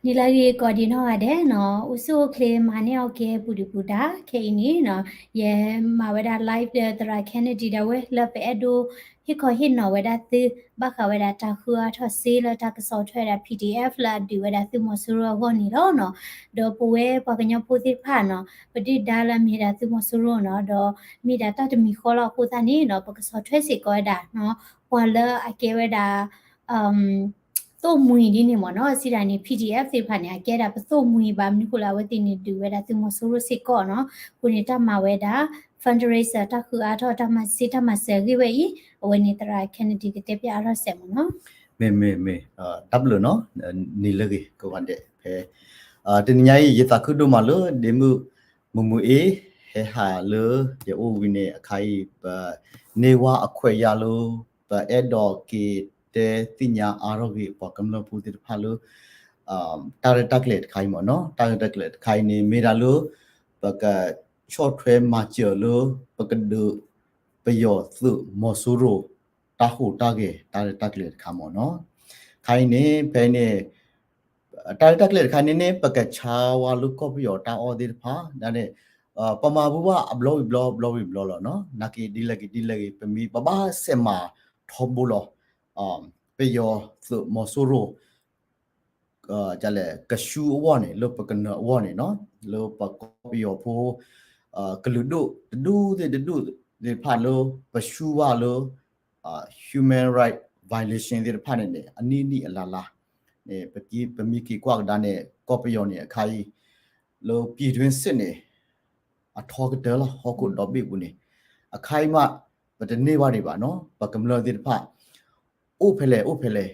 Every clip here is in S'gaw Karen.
နံၤလၢအဂ့ၤကိးဒံးနီၢ်ဂၤဒဲးနီၤ, အိၣ်ဆူၣ်အိၣ်ချ့မၤန့ၢ်အီၣ်ကဲပူၤဒုၣ်ပူၤဒါ ခဲအံၤန့ၣ်နီၤ, ယမၤဝဲဒၣ် live ဒီးသရၣ် Kennedy ဒၣ်ဝဲ လၢပအဲၣ်ဒိးဟ့ၣ်ခီဟ့ၣ်နီၤဝဲဒၣ်သု ဘၣ်ဃးဝဲဒၣ်တၢ်ဃုအါထီၣ်စ့လၢတၢ်ကဆီၣ်ထွဲဝဲဒၣ် P D F လၢအဒုးဝဲဒၣ်သုးမီၤစိရိၤအဂီၢ်န့ၣ်လီၤနီၤ. ဒီးပဝဲပှၤကညီဖိသ့ၣ်တဖၣ်နီၤ, ပဒုၣ်ဒါလၢအမ့ၢ်ဒၣ်သုးမီၤစိရိၤနီၤ, ဒီးမ့ၢ်ဒၣ်တၢ်တမံၤဃီလီၤအဃိသတးန့ၣ်နီၤ, ပကဆီၣ်ထွဲစ့ၢ်ကီးဝဲဒၣ်နီၤ, ပှၤလၢအကဲဝဲဒၣ် သိၣ်မှံၤဒ်န့ၣ်မ့ၢ်နီၤ, စံးဒၣ်န့ၣ် P D F သ့ၣ်တဖၣ်န့ၣ် အကဲဒၣ်ပသိၣ်မှံၤဘၣ်, မနုၤအဃိလၢအဝဲသ့ၣ်န့ၣ်ဒုးဝဲဒၣ်သုးမီၤစိရိၤစ့ၢ်ကီးနီၤ. အဃိန့ၣ် တၢ်မၤဝဲဒၣ် fundraiser တၢ်ဃုအါထီၣ် တၢ်မၤစ့တၢ်မၤစၢၤအဂ့ၢ်ဝဲအံၤ အဝဲန့ၣ်သရၣ် Kennedy ကတဲပၠးအါထီၣ်စဲးမ့ၢ်နီၤ. မ့ၢ်မ့ၢ်မ့ၢ်, တၢ်ဘျုးနီၤ, နံၤလၢအဂ့ၤကိးဂၤဒဲးဖဲ တနံၤညါအံၤ ယသးခုဒိၣ်မးလၢ ဒ့မုၣ်မူမူအ့ ဟဲဟးလၢယအိၣ်ဝံၤန့ၣ် အခါအံၤ ပန့ၢ်ဝဲအခွဲးယာ်လၢ ပအဲၣ်ဒိးက့ၤတဲသ့ၣ်ညါအါထီၣ်က့ၤ ပှၤကမျၢၢ်ဖိသ့ၣ်တဖၣ်လၢ တၢ်ရဲၣ်တၢ်ကျဲၤတခါအံၤမ့ၢ်နီၤ, တၢ်ရဲၣ်တၢ်ကျဲၤတခါအံၤန့ၣ် မ့ၢ်ဒၣ်လၢ ပကဆီၣ်ထွဲမၤစၢၤလၢ ပကဒုးပယီၤသုးမီၤစိရိၤ တၢ်ဟူးတၢ်ဂဲၤ တၢ်ရဲၣ်တၢ်ကျဲၤတခါမ့ၢ်နီၤ. ခါအံၤန့ၣ် ဖဲအံၤန့ၣ် တၢ်ရဲၣ်တၢ်ကျဲၤတခါန့ၣ်န့ၣ် ပကဆါဝဲလၢကီၢ်ပယီၤတၢ်အီၣ်သ့ၣ်တဖၣ် ဒ်န့ၣ် ပမၤဘူၣ်ဘၣ်အဘျီဝံၤဘျီ ဘျီဝံၤဘျီလီၤနီၤ. နာ်က့ဒ်လဲၣ်ဂ့ၤဒ်လဲၣ်ဂ့ၤ ပမ့ၢ်ပဘၣ်ဆဲးမၤထီဘိလီၤ. ပယီၤသုးမီၤစိရိၤ လဲၣ် ကဆူအဂီၢ်န့ၣ် လၢပကနၢၤအဂီၢ်န့ၣ်နီၤ, လၢပကီၢ်ပယီၤဖိ ကလုာ်ဒိၣ်တဒူၣ်သ့ၣ်တဒူၣ်သ့ၣ်တဖၣ်လၢ ပဆူဘၣ်လၢ human right violation သ့ၣ်တဖၣ်န့ၣ်န့ၣ် အနံၣ်နံၣ်အလါလါန့ၣ် ပမ့ၢ်က့ၤကွၢ်ကဒါန့ၣ် ကီၢ်ပယီၤန့ၣ်အခါအံၤ လၢ ပြည်တွင်းစစ် န့ၣ် အထီကတၢၢ်လီၤ ဟီၣ်ခိၣ်ဒီဘ့ၣ်ပူၤန့ၣ် အခါအံၤမး ပတန့ၢ်ဘၣ်ဒံးဘၣ်နီၤ, ပကမျၢၢ်သ့ၣ်တဖၣ် အိၣ်ဖဲလဲၣ်အိၣ်ဖဲလဲၣ်,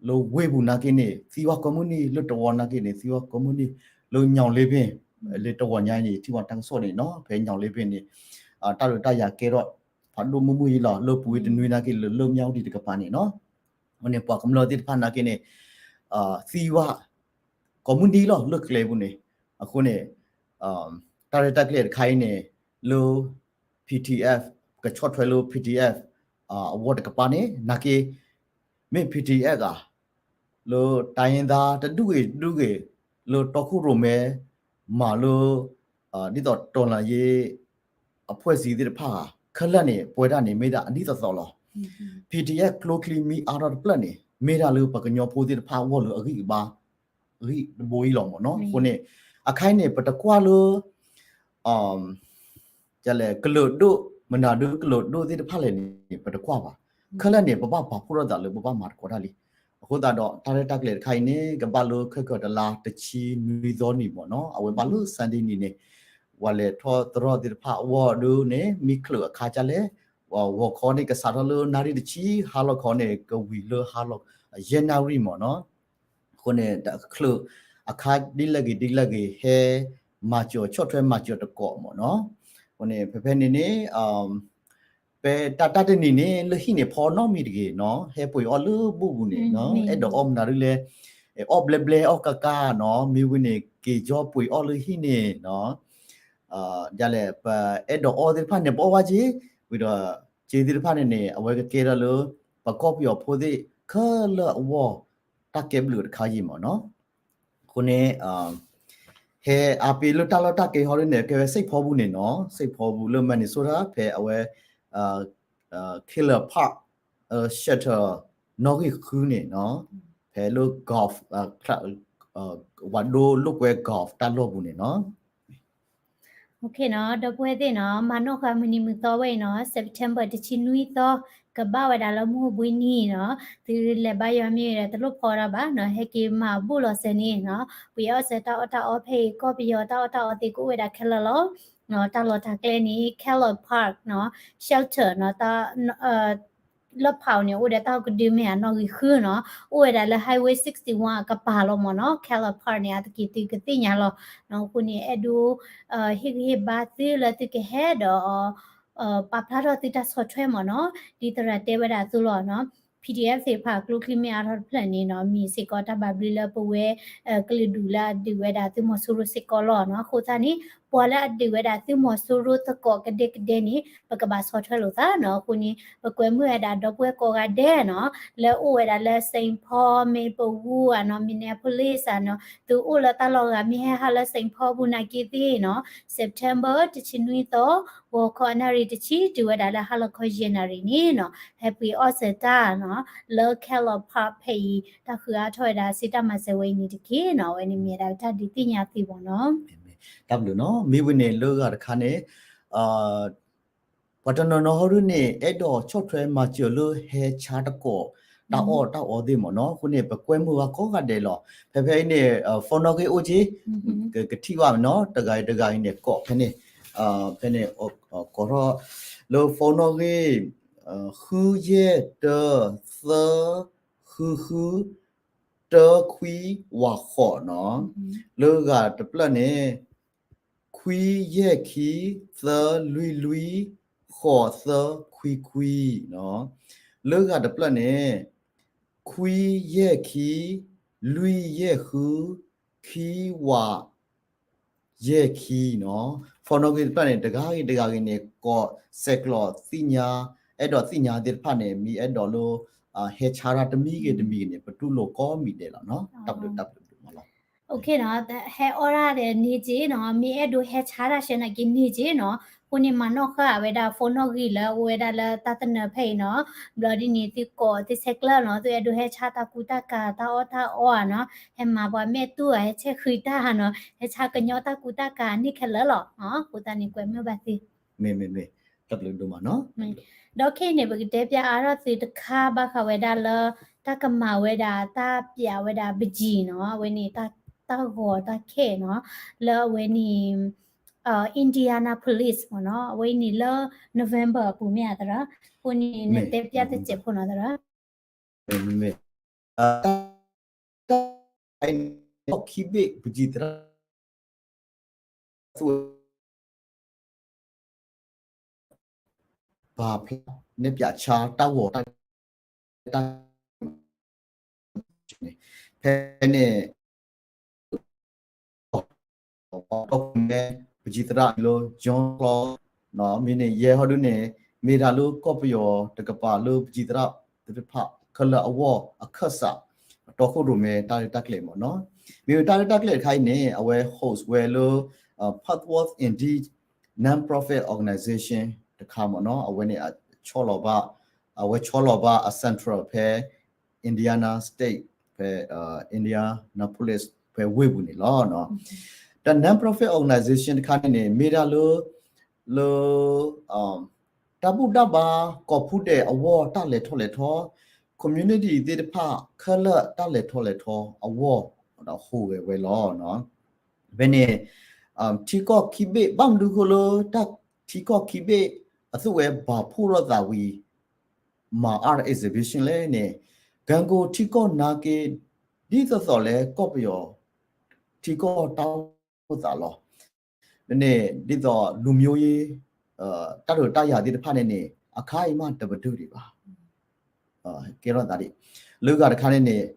လၢဝ့ၢ်ပူၤနာ်က့န့ၣ် သံဝဲကိးမုၢ်နံၤ, လၢတဝီနာ်က့န့ၣ် သံဝဲကိးမုၢ်နံၤ, လၢညောင်လေးပင် လၢတဝီညါန့ၣ် ထံၣ်ဝဲတၢ်ကစီၣ်န့ၣ်နီၤ, ဖဲညောင်လေးပင်န့ၣ် တၢ်ဒုးတၢ်ယၤကဲထီၣ် ဖးဒိၣ်မုၢ်မုၢ်အံၤလီၤ, လၢပူၤဝံၤတနွံနာ်က့ လၢလၢမၠၣ်ဝတံၣ်တကပၤန့ၣ်နီၤ, အဃိန့ၣ် ပှၤကမျၢၢ်သ့ၣ်တဖၣ်နာ်က့န့ၣ် သံဝဲ ကိးမုၢ်နံၤလီၤ လၢကျဲပူၤန့ၣ်, အဃိန့ၣ် တၢ်ရဲၣ်တၢ်ကျဲၤတခါအံၤန့ၣ် လၢ P T F ကဆီၣ်ထွဲလၢ P T F အဝီတကပၤန့ၣ် နာ်က့ မ့ၢ် P T F ဧါ, လၢ တိုင်းရင်းသား တဒူၣ်ဂ့ၤတဒူၣ်ဂ့ၤ လၢတီခိၣ်ရိၣ်မဲ မၤလၢ ဒ်သိး တော်လှန်ရေး အဖွဲ့အစည်း သ့ၣ်တဖၣ် ခဲလၢာ်န့ၣ် ပဝဲဒၣ်န့ၣ် မ့ၢ်ဒၣ်အနံၣ်သိးသိးလီၤ. P T F ကျိချံမ့ၢ်အါထီၣ်တဖျၢၣ်န့ၣ် မ့ၢ်ဒၣ်လၢပှၤကညီဖိသ့ၣ်တဖၣ်အဂီၢ်လၢအဂံၢ်အဘါ အဂံၢ်တဘိအံၤလီၤမ့ၢ်နီၤ. အဃိန့ၣ် အခါအံၤန့ၣ် ပတကွၢ်လၢ လဲၣ် ကလုာ်ဒိၣ် မနုၤဒုကလုာ်ဒိၣ်သ့ၣ်တဖၣ်လဲၣ်န့ၣ် ပတကွၢ်ဘၣ်. ခဲလၢာ်န့ၣ် ပဘၣ်ပာ်ဖှိၣ်ထီၣ်သးလၢပဘၣ်မၤသကိးတၢ်လံ. အဃိသတးဒီး တၢ်ရဲၣ်တၢ်ကျဲၤတခါအံၤန့ၣ် ကဘၣ်လၢခဲကၢၤတလါတဆံနွံသီနံၤမ့ၢ်နီၤ. အဝဲဘၣ်လၢ Sunday နံၤန့ၣ် ပှၤလဲၤထီၣ်သရီၣ်သ့ၣ်တဖၣ်အဂီၢ်ဒုန့ၣ် မ့ၢ်ချုးအခါဒ်လဲၣ်, ဂီၤခီန့ၣ် ကစးထီၣ်လၢနၣ်ရံၣ်တဆံ, ဟါလီၤခီန့ၣ် ကဝံၤလၢဟါလီၤ ယဲၢ်နၣ်ရံၣ်မ့ၢ်နီၤ. အဃိန့ၣ် တချုးအခါဒ်လဲၣ်ဂ့ၤဒ်လဲၣ်ဂ့ၤ ဟဲမၤစၢၤဆီၣ်ထွဲမၤစၢၤတကိးမ့ၢ်နီၤ. အဃိန့ၣ် ဖဲဖဲန့ၣ်န့ၣ် ဖဲတၢ်တၢ်တနံၤန့ၣ် လၢဟံၣ်န့ၣ် ဖီနီတမံၤတဂ့ၤနီၤ, ဟဲပှ့ၤအီၣ်လၢဘူၣ်ပူၤန့ၣ်နီၤ, အဲၣ်ဒိးအီၣ်မနုၤဒ်လဲၣ်, အီၣ်ဘျဲဘျဲ အီၣ်ကါကါနီၤ, မ့ၢ်ဝံၤန့ၣ် က့ၤကၠီပှ့ၤအီၣ်လၢဟံၣ်န့ၣ်နီၤ. ဒ်လဲၣ် ပအဲၣ်ဒိးအီၣ်သ့ၣ်တဖၣ်န့ၣ် ပအီၣ်ဘၣ်က့ၤ, ဝံၤဒီး က့ၤသ့ၣ်တဖၣ်န့ၣ်န့ၣ် အဝဲကကဲထီၣ်လၢ ပကီၢ်ပယီၤဖိသ့ၣ်ခဲလၢာ်အဂီၢ် တၢ်ကဲဘျုးတခါအံၤမ့ၢ်နီၤ. အဃိန့ၣ် ဟဲအါပ့ၤလၢတၢ်လီၢ်တၢ်ကျဲဟီဒ်န့ၣ် ကဲဝဲစ့ၣ်ဖီပူၤန့ၣ်နီၤ, စ့ၣ်ဖီပူၤလၢ Minnesota ဖဲအဝဲ Keller Park Shelter နီၣ်ဂံၢ်ဃုန့ၣ်နီၤ, ဖဲလၢ golf ဝၤဒိလိာ်ကွဲ golf တၢ်လီၢ်ပူၤန့ၣ်နီၤ. ဒီပုၢ်ဝဲၢ်သ့ၣ်နီၤ, မၤနီၣ်ဃာ်မုၢ်နံၤမုၢ်သီဝဲအံၤနီၤ, September တဆံနွံသီ ကဘၣ်ဝဲဒၣ်လၢမုၢ်ဘှံးနံၤနီၤ, သုလဲၤဘါယွၤမ့ၢ်ဝဲဒၣ်တလိၣ်ဖီဒၣ်ဘၣ်နီၤ, ဟဲက့ၤမၤဘူၣ်လီၤစၢၤန့ၣ်နီၤ, ပှ့ၤအီၣ်စၢၤတၢ်အီၣ်တၢ်အီဖဲအံၤ ကီၢ်ပယီၤတၢ်အီၣ်တၢ်အီသ့ၣ်ကအိၣ်ဝဲဒၣ်ခဲလၢာ်လီၤ. တၢ်လီၢ်တၢ်ကျဲန့ၣ် Keller Park နီၤ, Shelter နီၤ, လၢဖးအံၤန့ၣ် အိၣ်ဒီးတၢ်ကဒုမ့ၢ်ဧါနီၣ်ဂံၢ်ဃုနီၤ, အိၣ်ဝဲဒၣ်လၢ Highway sixty-one အကပၤလီၤမ့ၢ်နီၤ, Keller Park န့ၣ် အသက့ၤသုကသ့ၣ်ညါလီၤ. အဃိန့ၣ် အဲၣ်ဒိး ဟ့ၣ်ဂံၢ်ဟ့ၣ်ဘါသုလၢသုကဟဲဒီး ပာ်ဖျါထီၣ်သုတၢ်ဆီၣ်ထွဲမ့ၢ်နီၤ, ဒ်သရၣ်တဲဝဲဒၣ်အသိးလီၤနီၤ, PDF သ့ၣ်တဖၣ်ကျိချံမ့ၢ်အါထီၣ်တဖျၢၣ်န့ၣ်နီၤ, မ့ၢ်စ့ၢ်ကီးတၢ်ဘၣ်ဘျုးလၢပဝဲ ကလုာ်ဒူၣ်လၢအဒုးဝဲဒၣ်သုးမီၤစိရိၤစ့ၢ်ကီးလီၤနီၤ. အဃိသတးန့ၣ် ပှၤလၢအဒုးဝဲဒၣ်သုးမီၤစိရိၤသကိးကဒဲကဒဲန့ၣ် ပကဘၣ်ဆီၣ်ထွဲလိာ်သးနီၤ. အဃိန့ၣ် ပကွဲမုာ်ဝဲဒၣ်ဒီပုၢ်ဝဲၢ်ကိးဂၤဒဲးနီၤ လၢအိၣ်ဝဲဒၣ်လၢ Saint Paul မ့ၣ်ပိၢ်ဝူၤ အနီၤ Minneapolis အနီၤ သုအိၣ်လၢတၢ်လီၢ်ဂၤ မ့ၢ်ဟဲဟးလၢ Saint Paul ပူၤနာ်က့သ့ၣ်နီၤ September တဆံနွံသီ ဂီၤခီအနၣ်ရံၣ်တဆံ တုၤဝဲဒၣ်လၢဟါလီၤခီယဲၢ်နၣ်ရံၣ်န့ၣ်နီၤ ဟဲပှ့ၤအီၣ်စၢၤတၢ်နီၤ လၢ Kellogg Park ဖဲအံၤ တၢ်ဃုအါထီၣ်ဝဲဒၣ်စ့တၢ်မၤစၢၤဝဲအံၤန့ၣ်တက့ၢ်နီၤ. အဝဲန့ၣ်မ့ၢ်ဝဲဒၣ်တၢ်ဒုးသ့ၣ်ညါသ့ဘၣ်နီၤ. တၢ်ဘျုးနီၤ မ့ၢ်ဝံၤန့ၣ်လၢဂၤတခါန့ၣ် ပှၤတနီၤနီၤဟီဒုန့ၣ် အဲၣ်ဒိးဆီၣ်ထွဲမၤစၢၤလၢဟဲဆါတကိး တၢ်အီၣ်တၢ်အီသ့ၣ်မ့ၢ်နီၤ. အဃိန့ၣ် ပကွဲမုာ်ဝဲကိးဂၤဒဲးလီၤ. ဖဲဖဲအံၤန့ၣ် phone နီၣ်ဂံၢ်အိၣ်က့ ကထံၣ်ဘၣ်မ့ၢ်နီၤ တဂၤအံၤတဂၤအံၤန့ၣ် ကိးဖဲန့ၣ် ဖဲန့ၣ် ကိးထီၣ် လၢ phone နီၣ်ဂံၢ် ဃုယဲၢ်တၢ သၢ ဃုဃု တၢခွံ ဝးဃိးနီၤ. လၢဂၤတဖျၢၣ်န့ၣ် ခွံယဲၢ်ခံ သၢလွံၢ်လွံၢ် ဃိးသၢခွံခွံနီၤ. လၢဂၤတဖျၢၣ်န့ၣ် ခွံယဲၢ်ခံ လွံၢ်ယဲၢ်ဃု ခံဝး ယဲၢ်ခံနီၤ. phone နီၣ်ဂံၢ်တဖျၢၣ်န့ၣ် တဂၤဂ့ၤတဂၤဂ့ၤန့ၣ် ကိးဆဲးကျိးသ့ၣ်ညါ အဲၣ်ဒိးသ့ၣ်ညါသ့ၣ်တဖၣ်န့ၣ် မ့ၢ်အဲၣ်ဒိးလၢ ဟဲဆါတၢ်တမံၤဂ့ၤတမံၤဂ့ၤန့ၣ် ပတူၢ်လိာ်ကိးမံၤဒဲးလီၤနီၤ. တၢ်ဘျုးတၢ်ဘျုးမ့ၢ်လီၤ. ဟဲအီၣ်တၢ်ဒီးန့ၢ်က့နီၤ မ့ၢ်အဲၣ်ဒိးဟဲဆါတၢ်ဆဲးနာ်က့န့ၢ်က့နီၤ. အဃိန့ၣ် မၤနီၣ်ဃာ်ဝဲဒၣ် phone နီၣ်ဂံၢ်လၢအအိၣ်ဝဲဒၣ်လၢတၢ်တနၢၤဖဲအံၤနီၤ. ဘျီဒ်န့ၣ် သုကိးသုဆဲးကျၢနီၤ သုအဲၣ်ဒိးဟဲဆါတၢ်ကူတၢ်ကၤ တၢ်အီၣ်တၢ်အီဧါနီၤ ဟဲမၤပှၤမဲာ်တူၢ်ဧါ ဟဲဆဲးဃံတၢ်ဧါနီၤ ဟဲဆါကညီတၢ်ကူတၢ်ကၤန့ၢ်ခဲလၢာ်လီၤ. အဃိသတးန့ၣ် ကွဲမုာ်ဘၣ်သု မ့ၢ်မ့ၢ်မ့ၢ် တၢ်ဘျုးဒိၣ်မးနီၤ. ဒီးခဲအံၤန့ၣ် ပကတဲပျးအါထီၣ်သုတခါဘၣ်ဃးဝဲဒၣ်လၢ တၢ်ကမၤဝဲဒၣ် တၢ်ပျးဝဲဒၣ်ပကံၤနီၤ အဝဲန့ၣ် တၢ်ဂီၤတၢ်ခဲးနီၤ လၢအဝဲန့ၣ် Indianapolis မ့ၢ်နီၤ အဝဲအံၤန့ၣ်လၢ November အပူၤမ့ၢ်ဧါသရၣ် အဃိန့ၣ် နတဲပျးတစဲးဖိနီၤသရၣ် မ့ၢ် တၢ် ခံဘ့ၣ်ပကံၤသရၣ် သူ ဘၣ်ဖျါ နဲၣ်ပၠးဆါ တၢ်ဂီၤတၢ် တၢ် ဖဲန့ၣ် ပကံၤသရၣ်လၢ John Claude မ့ၢ်န့ၣ် ယဲဟီဒုန့ၣ် မ့ၢ်တၢ်လၢကီၢ်ပယီၤတကပၤလၢပကံၤသရၣ်သ့ၣ်တဖၣ် ခဲလၢာ်အဂီၢ်အခၢၣ်စး တီခိၣ်ရိၣ်မဲတၢ်ရဲၣ်တၢ်ကျဲၤမ့ၢ်နီၤ. မ့ၢ်တၢ်ရဲၣ်တၢ်ကျဲၤတခါအံၤန့ၣ် အဝဲ host ဝဲလၢ Pathways Indeed non-profit organization တခါမ့ၢ်နီၤ. အဝဲန့ၣ် ဆီလီၤဘၣ် အဝဲဆီလီၤဘၣ်အ central ဖဲ Indiana State ဖဲ Indianapolis ဖဲဝ့ၢ်ပူၤန့ၣ်လီၤ. တၢ် non-profit organization တခါန့ၣ်န့ၣ် မ့ၢ်ဒၣ်လၢ လၢ တၢ်ဘူၣ်တၢ်ဘါ ကိးဖုဒဲးအဂီၢ်တၢ်လဲၤထီၣ်လဲၤထီ community သ့ၣ်တဖၣ် ခဲလၢာ်တၢ်လဲၤထီၣ်လဲၤထီအဂီၢ် ဒီးဟူးဂဲၤဝဲလီၤ. ဖဲန့ၣ် ထံကီၢ်ခံဘ့ၣ် ဘၣ်မနုၤဃိလၢ တၢ်ထံကီၢ်ခံဘ့ၣ် အသူၣ်ဝဲဘၣ်ဖှိၣ်ထီၣ်သးဝံၤ မၤအါ exhibition လဲၣ်န့ၣ် ကၣ်ကိထံကီၢ်နာ်က့ ဒ်သိးသိးလၢကီၢ်ပယီၤ ထံကီၢ်တၢ်အိၣ်သးလီၤ. န့ၣ် ဒ်သိးလူမျိုးရေး တၢ်ဒုးတၢ်ယၤသ့ၣ်တဖၣ်န့ၣ်န့ၣ် အခါအံၤမးတပတုာ်ဒံးဘၣ် ကဲထီၣ်သးဒံး လၢဂၤတခါန့ၣ်န့ၣ်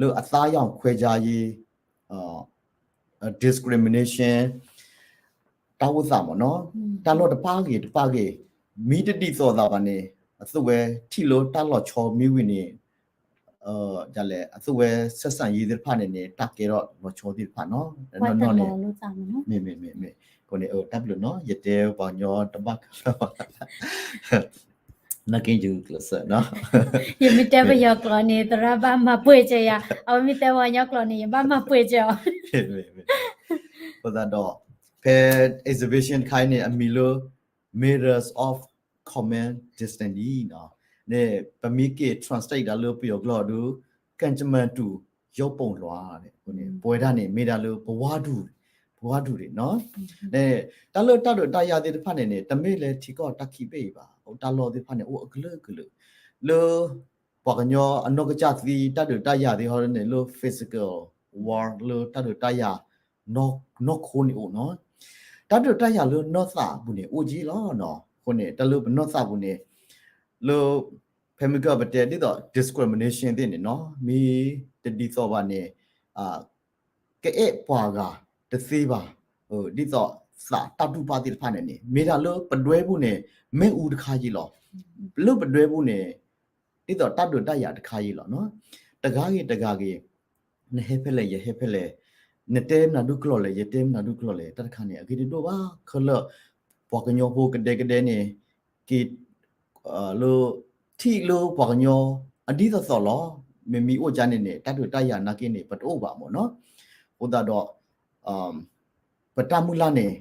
လၢအသားရောင်ခွဲခြားရေး discrimination တၢ်အိၣ်သးမ့ၢ်နီၤ တၢ်လီၢ်တဖၣ်ဂ့ၤတဖၣ်ဂ့ၤ မ့ၢ်တဒ်သိးသးဘၣ်န့ၣ် အသုဝဲထံၣ်လၢတၢ်လီၤဆီမ့ၢ်ဝံၤန့ၣ် ဒ်လဲၣ် အသုဝဲဆက်ဆံရေးသ့ၣ်တဖၣ်န့ၣ်န့ၣ် တၢ်ကဲထီၣ်လီၤဆီသ့ၣ်တဖၣ်နီၤ နီၤန့ၣ် မ့မ့မ့မ့ အဃိန့ၣ် တၢ်ဘျုးနီၤ ယတဲပှၤကညီတဘၣ်ကလၢၤဘၣ် နာ်က့ယကျိးစၢၤနီၤ ယမ့ၢ်တဲပယီၤကျိာ်န့ၣ် သရၣ်ဘၣ်မၤပှဲၤကၢၤယၤ အဝဲမ့ၢ်တဲပှၤကညီကျိာ်န့ၣ် ယဘၣ်မၤပှဲၤကၢၤအီၤ အဃိသတးဒီး ဖဲ exhibition တခါအံၤန့ၣ် အမံၤလၢ Mirrors of Common Destiny န့ၣ် ပမ့ၢ်က့ၤ translate ဒၣ်လၢပယီၤကျိာ်ဒီး ကံၢ်ကမၢၣ်တူၣ် ရုပ်ပုံလွှာ န့ၣ် ပဝဲဒၣ်န့ၣ် မ့ၢ်ဒၣ်လၢပဝါဒူၣ် ပဝါဒူၣ်န့ၣ်နီၤ တၢ်လၢတၢ်ဒုးတၢ်ယၤသ့ၣ်တဖၣ်န့ၣ်န့ၣ် တမ့ၢ်လၢထံကီၢ်တၢ်ခံဘ့ၣ်အံၤဘၣ် အိၣ်တၢ်လီၢ်သ့ၣ်တဖၣ်န့ၣ် အိၣ်အကလုာ်ကလုာ် လၢ ပှၤကညီအနီၢ်ကစၢ်သံ တၢ်ဒုးတၢ်ယၤသ့ၣ်ဟီန့ၣ် လၢ physical war လၢတၢ်ဒုးတၢ်ယၤ နီၢ်ခိန့ၣ်အိၣ်နီၤ တၢ်ဒုးတၢ်ယၤလၢနီၢ်သးပူၤန့ၣ် အိၣ်က့လီၤနီၤ အဃိန့ၣ် တၢ်လၢပနီၢ်သးပူၤန့ၣ် လၢ ဖဲမ့ၢ်ကပတဲဒ်သိး discrimination သ့ၣ်န့ၣ်နီၤ မ့ၢ်တဒ်သိးဘၣ်န့ၣ် ကအဲၣ်ပှၤဂၤတသ့ဘၣ် ဒ်သိး သးတၢ်တူၢ်ဘၣ်သ့ၣ်တဖၣ်န့ၣ်န့ၣ် မ့ၢ်ဒၣ်လၢပဒွဲပူၤန့ၣ် မ့ၣ်အူတခါယံၤလီၤ. လၢပဒွဲပူၤန့ၣ် ဒ်သိးတၢ်ဒုးတၢ်ယၤတခါယံၤလီၤနီၤ. တဂၤဂ့ၤတဂၤဂ့ၤ နဟဲဖဲလဲၣ် ယဟဲဖဲလဲၣ်, နတဲမနုၤဒုးကျိာ်လဲၣ် ယတဲမနုၤဒုးကျိာ်လဲၣ် တၢ်တခါန့ၣ် အဂ့ၢ်တဒိၣ်ဘၣ်. ခဲလၢာ် ပှၤကညီဖိကဒဲကဒဲန့ၣ် က့ၤ လၢ ထံၣ်လၢပှၤကညီ အဒ်သိးသိးလီၤ. မ့မ့ၢ်အိၣ်ကါန့ၣ်န့ၣ် တၢ်ဒုးတၢ်ယၤနာ်က့န့ၣ် ပတအိၣ်ဘၣ်မ့ၢ်နီၤ. အဃိသတးဒီး ပတၢ်မုၢ်လၢ်န့ၣ်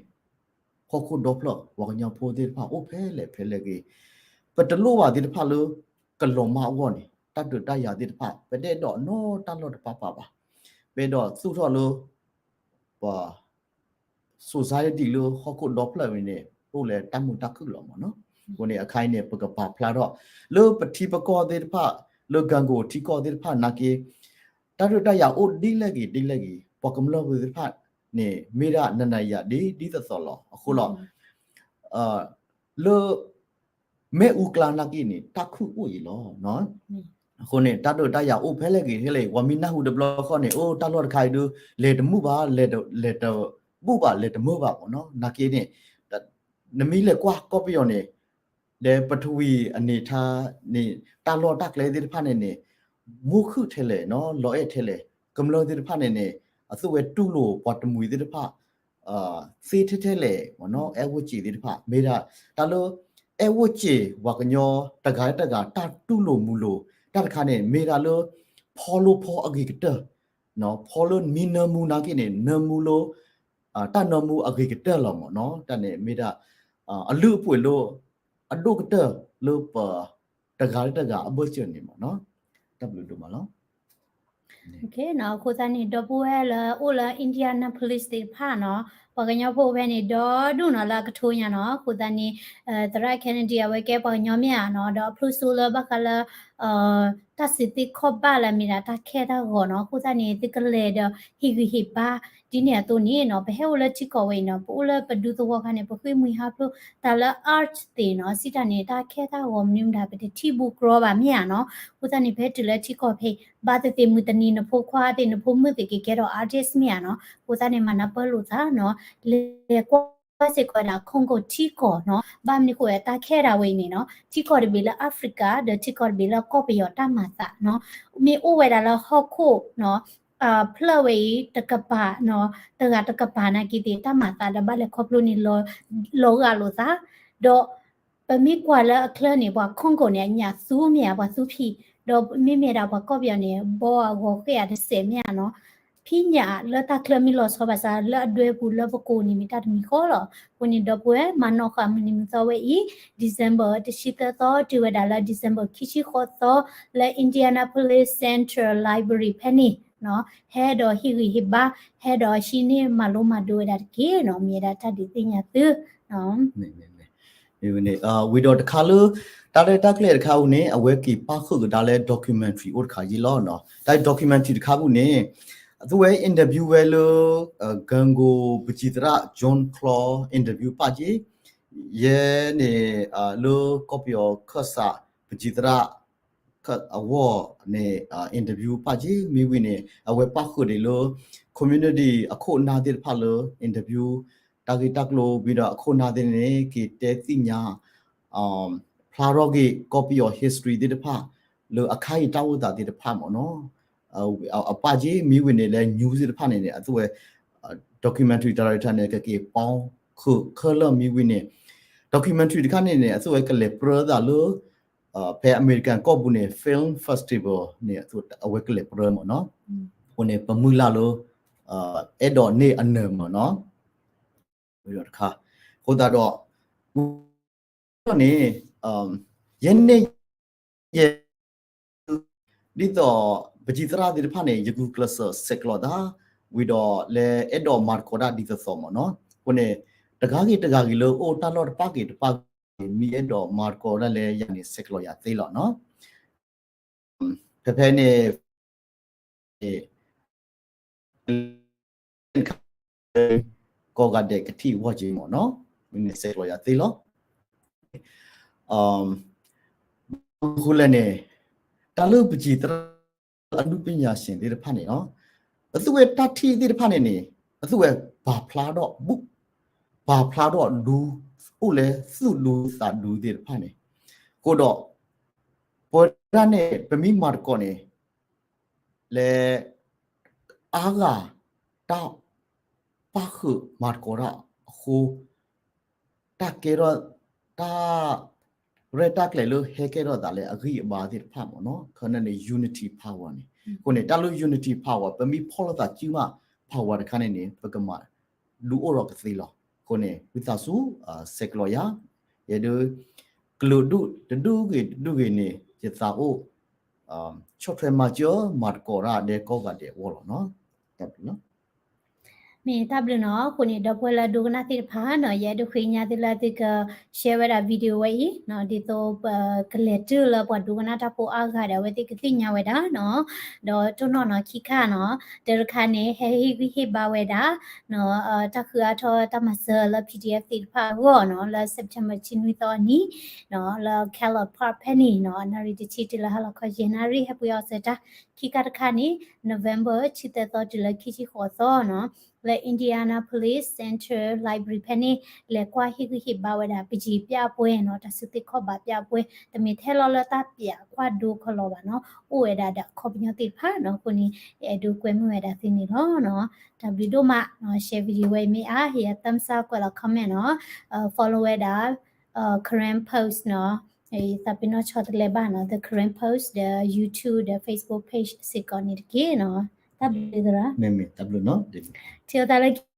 ဟီၣ်ခိၣ်ဒီဖျၢၣ် ပှၤကညီဖိသ့ၣ်တဖၣ်အိၣ်ဖဲလဲၣ်ဖဲလဲၣ်ဂ့ၤ, ပတလိၣ်ဘၣ်သ့ၣ်တဖၣ်လၢ ကလီၤမၢ်အဂီၢ်န့ၣ် တၢ်ဒုးတၢ်ယၤသ့ၣ်တဖၣ် ပတအဲၣ်ဒိးနီတၢ်လီၢ်တပၤပၤဘၣ်. ပအဲၣ်ဒိးသူၣ်ထီၣ်လၢ ပှၤ society လၢဟီၣ်ခိၣ်ဒီဖျၢၣ်ဝဲန့ၣ် အိၣ်လၢတၢ်မုာ်တၢ်ခုၣ်လီၤမ့ၢ်နီၤ. အဃိန့ၣ် အခါအံၤန့ၣ် ပကပာ်ဖျါထီၣ် လၢပထံပကီၢ်သ့ၣ်တဖၣ် လၢ Congo ထံကီၢ်သ့ၣ်တဖၣ်နာ်က့ တၢ်ဒုးတၢ်ယၤအိၣ်ဒ်လဲၣ်ဂ့ၤဒ်လဲၣ်ဂ့ၤ ပှၤကမျၢၢ်ဖိသ့ၣ်တဖၣ်န့ၣ် မ့ၢ်ဒၣ်နၤနၤယၤဒ်ဒ်သိးသိးလီၤ. အဃိလီၤ လၢ မ့ၣ်အူကျါနာ်က့န့ၣ် တၢ်ခုၣ်အိၣ်အံၤလီၤ. အဃိန့ၣ် တၢ်ဒုးတၢ်ယၤအိၣ်ဖဲလဲၣ်ဂ့ၤဖဲလဲၣ်ဂ့ၤ ပှၤမ့ၢ်နၢ်ဟူတဘျီဃီန့ၣ် အိၣ်တၢ်လီၢ်တခါအံၤဒုး လဲၤတမုာ်ဘၣ် လဲၤတဘူၣ်ဘၣ် လဲၤတမုာ်ဘၣ်မ့ၢ်နီၤ. နာ်က့န့ၣ် နမ့ၢ်လဲၤကွၢ်ကီၢ်ပယီၤန့ၣ် လၢပထဝီအနေအထားန့ၣ် တၢ်လီၢ်တၢ်ကျဲသ့ၣ်တဖၣ်န့ၣ်န့ၣ် မူခုၣ်ထဲလဲၣ်နီၤ လီၤအဲၣ်ထဲလဲၣ် ကမျၢၢ်သ့ၣ်တဖၣ်န့ၣ်န့ၣ် အသုဝဲတူၢ်လိာ်ပှၤတမှံၤသ့ၣ်တဖၣ် သ့ထဲထဲလဲၣ်မ့ၢ်နီၤ အဲၣ်ဝိၣ်စ့ၤသ့ၣ်တဖၣ် မ့ၢ်ဒၣ်တၢ်လၢ အဲၣ်ဝိၣ်စ့ၤ ပှၤကညီတဂၤတဂၤ တၢ်တူၢ်လိာ်မုာ်လိာ် တၢ်တခါန့ၣ် မ့ၢ်ဒၣ်လၢ ဖီလိဖီအဂ့ၤကတၢၢ် ဖီလၢမံနၢမူနာ်က့န့ၣ် နၢမူလၢ တၢ်နၢမူအဂ့ၤကတၢၢ်လီၤမ့ၢ်နီၤ. တၢ်န့ၣ်မ့ၢ်ဒၣ် အလုၢ်အပှ့ၤလၢ အဒိၣ်ကတၢၢ်လၢပ တဂၤလၢတဂၤအဘၢၣ်စၢၤန့ၣ်မ့ၢ်နီၤ. တၢ်ဘျုးဒိၣ်မးလီၤ. အဃိသတးန့ၣ် ဒီပုၢ်ဝဲၢ်လၢအိၣ်လၢ Indianapolis သ့ၣ်တဖၣ်နီၤ ပှၤကညီဖိဖဲန့ၣ် ဒီဒူၣ်နီၤလၢအကထိညါနီၤ. အဃိသတးန့ၣ် သရၣ် Kennedy အဝဲကဲပှၤကညီမ့ၢ်ဧါနီၤ ဒီးအဖျိစိလၢဘၣ်ဃးလၢ တၢ်စံးသ့ခီၣ်ဘၣ်လၢအမ့ၢ်ဒၣ်တၢ်ခဲတၢ်ဂီၤနီၤ. အဃိသတးန့ၣ် သုကလဲၤဒီးဟ့ၣ်ဂံၢ်ဟ့ၣ်ဘါ ဒ်န့ၣ်အသိးန့ၣ်နီၤ ပဟဲအိၣ်လၢထံကီၢ်ဝဲအံၤနီၤ ပအိၣ်လၢပဒူသဝီခါန့ၣ် ပဃ့ၢ်မှံဟးဖျိးတၢ်လၢ art သ့ၣ်နီၤ စံးတၢ်န့ၣ် တၢ်ခဲတၢ်ဂီၤမနုၤမတၤ ပတထံၣ်ဘူးကြီဘၣ်မ့ၢ်ဧါနီၤ. အဃိသတးန့ၣ် ပဟဲတုၤလၢထံကီၢ်ဖဲ ဘၣ်သ့ၣ်သ့ၣ်မုၢ်တနံၤ နဖိခွါသ့ၣ် နဖိမုၣ်သ့ၣ်ကကဲထီၣ် artist မ့ၢ်ဧါနီၤ. အဃိသတးန့ၣ် မၤနၢ်ပၢၢ်လိာ်သးနီၤ လဲၤကွၢ်စ့ၢ်ကီးဝဲဒၣ် Congo ထံကီၢ်နီၤ. ဘၣ်မနုၤဃိဝဲတၢ်ခဲဒၣ်ဝဲအံၤန့ၣ်နီၤ ထံကီၢ်တဘ့ၣ်လၢ Africa ဒီးထံကီၢ်တဘ့ၣ်လၢကီၢ်ပယီၤတၢ်မၤသးနီၤ မ့ၢ်အိၣ်ဝဲဒၣ်လၢဟီၣ်ခိၣ်နီၤ ဖျၢၣ်ဝဲအံၤတကပၤနီၤ တဂၤတကပၤနာ်က့သ့ၣ် တၢ်မၤသးဒီးဘၣ်လဲၤခီဖျိန့ၣ် လီၤဂာ်လိာ်သး ဒီး ပမ့ၢ်ကွၢ်လၢအချၢန့ၣ် ပှၤ Congo န့ၣ် အညၣ်သူမ့ၢ်ဧါ ပှၤသူဖံး ဒီးမ့မ့ၢ်ဒၣ်ပှၤကီၢ်ပယီၤန့ၣ် ဘီအဂီၤဃ့ၢ်အတစဲးမ့ၢ်ဧါနီၤ ဖံးညၣ်လၢတၢ်ချၢမ့ၢ်လီၤဆီဘၣ်ဆၣ် လၢအဒွဲပူၤလၢပကိးန့ၣ်မ့ၢ်တၢ်တမံၤဃီလီၤ. အဃိန့ၣ် ဒီပုၢ်ဝဲၢ် မၤနီၣ်ဃာ်မုၢ်နံၤမုၢ်သီဝဲအံၤ December တဆံသၢသီ တုၤဝဲဒၣ်လၢ December ခံဆံဃိးသီ လၢ Indianapolis Central Library ဖဲန့ၣ်နီၤ ဟဲဒီးဟ့ၣ်ဂံၢ်ဟ့ၣ်ဘါ ဟဲဒီးဟံးန့ၢ်မၤလိမၤဒိးဝဲဒၣ်တက့ၢ်နီၤ မ့ၢ်ဝဲဒၣ်တၢ်ဒုးသ့ၣ်ညါသု မ့ၢ်ဝဲန့ၣ် ဝံၤဒီးတခါလၢ တၢ်ရဲၣ်တၢ်ကျဲၤတခါအံၤန့ၣ် အဝဲက့ၤပၣ်ဃုာ်ကဒါလၢ documentary အိၣ်တခါယံၤလီၤနီၤ. တၢ် documentary တခါပူၤန့ၣ် အသုဝဲ interview ဝဲလၢ Congo ပစံးသရၣ် Jean-Claude interview ပၣ်က့ၤ ယဲန့ၣ် လၢကီၢ်ပယီၤခၢၣ်စး ပစံးသရၣ် အဂီၢ်န့ၣ် interview ပၣ်က့ၤ မ့ၢ်ဝံၤန့ၣ် အဝဲပၣ်ဃုာ်ဒံးလၢ community အခိၣ်အနၢ်သ့ၣ်တဖၣ်လၢ interview တၢ်ဂ့ၢ်တၢ်ကျိၤ ဝံၤဒီးအခိၣ်အနၢ်သ့ၣ်န့ၣ် က့ၤတဲသ့ၣ်ညါ ဖျါထီၣ်က့ၤ ကီၢ်ပယီၤ history သ့ၣ်တဖၣ် လၢအခါအံၤတၢ်အိၣ်သးသ့ၣ်တဖၣ်မ့ၢ်နီၤ အပၣ်က့ၤ မ့ၢ်ဝံၤန့ၣ်လၢ news သ့ၣ်တဖၣ်န့ၣ်န့ၣ် အသုဝဲ documentary director န့ၣ် ကက့ၤပၣ်ဃုာ်ခဲလၢာ် မ့ၢ်ဝံၤန့ၣ် documentary တခါန့ၣ်န့ၣ် အသုဝဲကလဲၤပြၢသးလၢ ဖဲအမဲရကၤကီၢ်ပူၤန့ၣ် film festival န့ၣ် အဝဲကလဲၤပြၢမ့ၢ်နီၤ အဃိန့ၣ် ပမုၢ်လၢ်လၢ အဲၣ်ဒိးန့ၢ်အနၢၤမ့ၢ်နီၤ တခါ အဃိသတးဒီး န့ၣ် ယဲန့ၣ် ယဲ ဒ်သိး ပစံးသရၣ်သ့ၣ်တဖၣ်န့ၣ် ယဂုာ်ကျဲးစၢးဆဲးကျိးတၢ် ဝံၤဒီးလၢအဲၣ်ဒိးမၤသကိးတၢ်ဒ်သိးသိးမ့ၢ်နီၤ အဃိန့ၣ် တဂၤဂ့ၤတဂၤဂ့ၤလၢအိၣ်တၢ်လီၢ်တပၣ်ဂ့ၤတပၣ်ဂ့ၤ မ့ၢ်အဲၣ်ဒိးမၤသကိးတၢ်လၢယၤန့ၣ် ဆဲးကျိးယၤသ့လီၤနီၤ ဖဲဖဲန့ၣ် ကိးဂၤဒဲးကထံၣ်ဝဲက့ၤမ့ၢ်နီၤ မ့ၢ်န့ၣ်ဆဲးကျိးယၤသ့လီၤ ဃိလဲၣ်န့ၣ် တၢ်လၢပစံးသရၣ်အနုပညာရှင်သ့ၣ်တဖၣ်န့ၣ်နီၤ အသုဝဲတၢ်ထံၣ်သ့ၣ်တဖၣ်န့ၣ်န့ၣ် အသုဝဲပာ်ဖျါထီၣ်ဘူး ပာ်ဖျါထီၣ်ဒူ အိၣ်လၢသူၣ်ဒူသးဒူသ့ၣ်တဖၣ်န့ၣ်, အဃိဒီး ပဝဲဒၣ်န့ၣ် ပမ့ၢ်မၤသကိးန့ၣ် လဲၤ အါဂၤ တၢ်ပၣ်ဃုာ်မၤသကိးတၢ်အဃိ တၢ်ကဲထီၣ် တၢ် ရဲၣ်တၢ်ကျဲၤလၢဟဲကဲထီၣ်သးလၢအဂံၢ်အဘါသ့ၣ်တဖၣ်မ့ၢ်နီၤ, ခီန့ၣ်န့ၣ် unity power န့ၣ်, အဃိန့ၣ် တၢ်လၢ unity power ပမ့ၢ်ဖီၣ်လိာ်သးစုမး power တခါန့ၣ်န့ၣ် ပကမၤဒူအိၣ်ထီၣ်ကသ့လီၤ. အဃိန့ၣ် ဝံသးစူၤ ဆဲးကျိးယၤ, ယဲဒၣ် ကလုာ်ဒူၣ်တဒူၣ်ဂ့ၤတဒူၣ်ဂ့ၤန့ၣ် ယသးအိၣ် ဆီၣ်ထွဲမၤစၢၤ မၤသကိးတၢ်ဒဲးကိးဂၤဒဲးအဂီၢ်လီၤနီၤ. တၢ်ဘျုးလီၤ. မ့ၢ်တၢ်ဘျုးနီၤ, အဃိန့ၣ် ဒီပုၢ်ဝဲၢ်လၢဒိကနၣ်သ့ၣ်တဖၣ်နီၤ, ယအဲၣ်ဒိးဃ့ကညးသုလၢသုက share ဝဲဒၣ် video ဝဲအံၤနီၤ, ဒ်သိးပကလဲၤတၢၢ်လၢပှၤဒိကနၣ်တၢ်ဖိအါဂၤဒီး အဝဲသ့ၣ်ကသ့ၣ်ညါဝဲဒၣ်နီၤ, ဒီးတိၢ်နီၣ်နီၤခံခါနီၤ, တၢ်တခါန့ၣ် ဟဲဟ့ၣ်ဂံၢ်ဟ့ၣ်ဘါဝဲဒၣ် တၢ်ဃုအါထီၣ်တၢ်မၤစၢၤလၢ PDF သ့ၣ်တဖၣ်အဂီၢ်နီၤ, လၢ September တဆံနွံသီအနံၤနီၤ, လၢ Caleb Park ဖဲန့ၣ်နီၤ, နၣ်ရံၣ်တဆံတုၤလၢဟါလီၤခီယဲၢ်နၣ်ရံၣ် ဟဲပှ့ၤအီၣ်စၢၤတၢ်, ခံခါတခါန့ၣ် November တဆံသၢသီတုၤလၢခံဆံဃိးသီနီၤ, လၢ Indianapolis Central Library ဖဲန့ၣ် လဲၤကွၢ်ဟ့ၣ်ဂံၢ်ဟ့ၣ်ဘါဝဲဒၣ် ပယီၤပျၢ်ပွဲနီၤ, တၢ်စုသ့ၣ်ခီၣ်ဘၣ်ပျၢ်ပွဲ, တမ့ၢ်ထဲလီၤလၢတၢ်ပျၢ်ကွၢ်ဒိခီလီၤဘၣ်နီၤ, အိၣ်ဝဲဒၣ်ဒီးအခီပညီသ့ၣ်တဖၣ်နီၤ, အဃိန့ၣ် ယအဲၣ်ဒိးကွဲမုာ်ဝဲဒၣ်သုန့ၣ်လီၤနီၤ. တၢ်ဘျုးဒိၣ်မးနီၤ, share video ဝဲအံၤမ့ၢ်အါ, ဟ့ၣ်ယၤ thumbs up ကွဲးလီၤ comment နီၤ, follow ဝဲဒၣ် Karen Post နီၤ, သးပ့ၤနီၣ်ဆီတလဲဘၣ်နီၤ, The Karen Post ဒီး YouTube ဒီး Facebook page စ့ၢ်ကီးန့ၣ်တက့ၢ်နီၤ. တၢ်ဘျုးသရၣ်, မ့မ့ၢ်တၢ်ဘျုးနီၤ, ထံၣ်လိာ်သးလၢ